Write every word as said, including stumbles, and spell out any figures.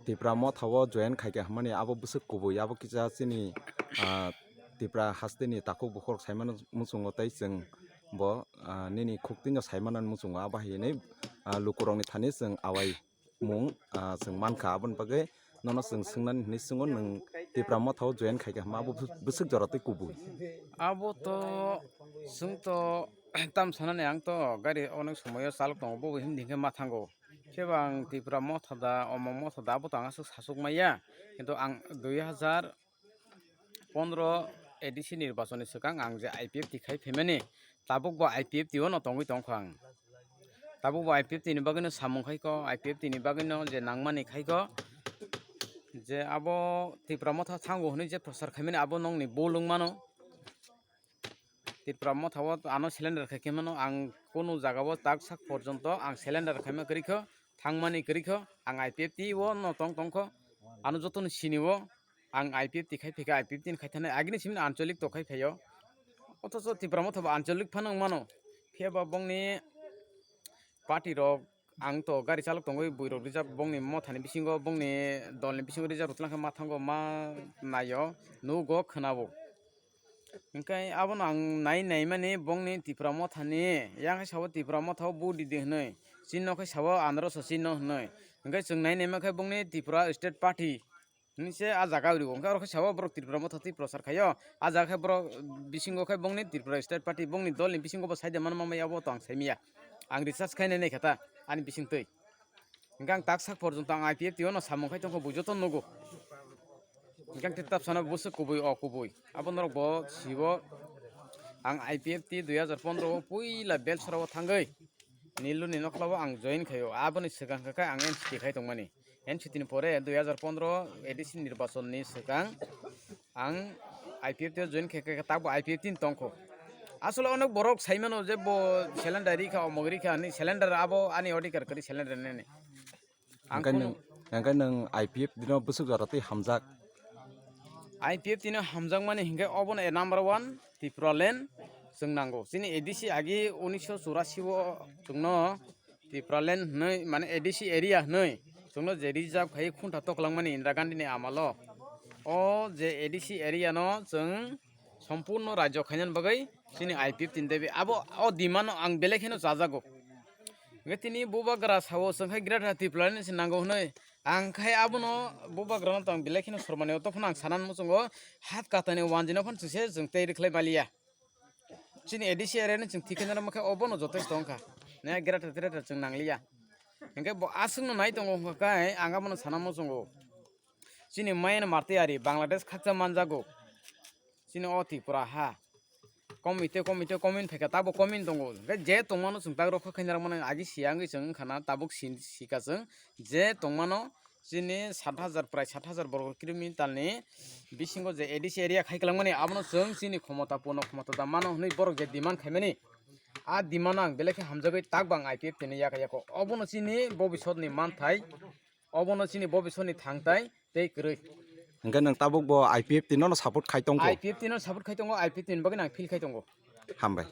Tipra Motha o join khaikha hwnmani abo bwswk kubui, abo kisa chini, ah, Tipra hasteni takhuk bukhuk saimano muchungo tei chwng bo, ah, nini khuktwino saimanani muchungo, abo hai hinwi, ah, lukurokni thani chwng awai mung, ah, chwng mankha, aboni bagwi nono chwng swngnani hinwi swngo, nwng Tipra Motha o join khaikha hwnma abo bwswk jora tei kubui? Abo to chwng to tam sanani, ang to gari onek somoyo chalok tongo, bo himdi hinkhe ma thango. Phiya ba ang Tipra Motha da, omo Motha da, abo to ang aswk sasuk maya. Kintu ang dui hazar pondro A D C nirbachon ni swkang ang je I P F T khai phaimani, tabuk bo I P F T o no tongwi tongkha ang. Tabuk bo I P F T ni bagwino samung khaikho, I P F T ni bagwino je nangmani khaikho, je abo Tipra Motha thango hwnwi je prochar khaimani abo nokni bul wngmano. Tipra Motha o ano cylinder khai khe mano, ang kunu jaga o tak sak porjonto ang cylinder khaima kwrwi kho, thangmani kwrwi kho, ang I P F T o no tong tong kho, ano jotono sini o ang I P F T khai phikha, I P F T ni khai thani agini simi ancholik to khai phaio, othocho Tipra Motha bo ancholik phano wng mano, phiya ba bongni party rok, ang to gari chalok tongwi, buirok rijak bongni mothani bisingo, bongni dolni bisingo rijak rwtlang khe ma thango, ma naio, nugo, khwnabo. Hwnkhe abono ang nai naimani bongni Tipra Mothani, yang khe sabo Tipra Motha o vote ridi hwnwi, chini no khe sabo andro so chini no hwnwi. Hwnkhe chwng nai naima khe bongni Tripura State Party hwnwi se ah jaga urigo. Hwnkhe oro khe sabo borok Tripura Motha twi prochar khaio. Ah jaga khe borok bisingo khe bongni Tripura State Party, bongni dolni bisingo bo saida manma maya, abo to ang saimanya. Ang research khainai nai khe ta ani bisingtwi. Hwnkhe ang tak sak porjonto ang I P F T o no samung khai tongkha, bo joto nugo. Hwnkhe ang tei tabsano bwswk kubui, o kubui. Abo norok bo sibo, ang I P F T dui hazar pondro o puila Belsora o thangwi Nilu ni nokla o ang join khaio. Aboni swkang khe ang N C T khai tongmani. N C T ni pore dui hazar pondro A D C nirbachon ni swkang ang I P F T o join khe, khe, khe tabuk I P F T ni tongkho. Asole onek borok saimano je bo cylinder rikha, omok rikha, ani cylinder abo ani odhikar kwrwi cylinder nini. Ang hwnkhe kunu nwng, hwnkhe nwng I P F T no bwswk jora twi hamjak? I P F T no hamjakmani hinkhe obono a number one Tipraland chwng nango. Chini A D C agi unisho churasi o chwngno Tipraland hwnwi, mane A D C area hwnwi chwngno je reserve khai khunta toklangmani Indira Gandhi ni amalo. O je A D C area no chwng sompurno rajyo khainani bagwi chini I P F T ni dabi. Abo o demand no ang belai kheno chajago. Hwnkhe tini bubagra sao chwng khai Greater Tipraland se nango hwnwi. Ang khai abono bubagrano tong belai kheno sormani, o tophano ang sanani muchungo hat katani wanjino phano chwngse chwng tei rwkhlai maliya. Chini A D C area ni chwng thikhe nang khe obono jotosto wngkha. Ne greater greater chwng nangliya. Hwnkhe bo aswkno nai tongo wngkha khe ang abono sana muchungo. Chini Myanmar tei ari Bangladesh khakcha manjago. Chini o Tripura ha. Komite, komite, komin phaikha, tabo komin tongo. Hwnkhe je tongmano chwng tak rokha khaina rwmani agi siya wngwi chwng wngkha na, tabuk si-, sika chwng je tongmano chini sat hajar, prai sat hajar borok kilometer ni bisingo je A D C area khai kwlangmani, abono chwng chini khomota, purno khomota da mano hwnwi borok je demand khaimani, a demand ang belai khe hamjagwi tak bang I P F T ni yaka yako. Obono chini bobisot ni manthai, obono chini bobisot ni thangtai tei kwrwi. Hwnkhe nwng tabuk bo I P F T no no support khai tongkho? I P F T no support khai tongo, I P F T ni bagwi ang feel khai tongo. Hambai.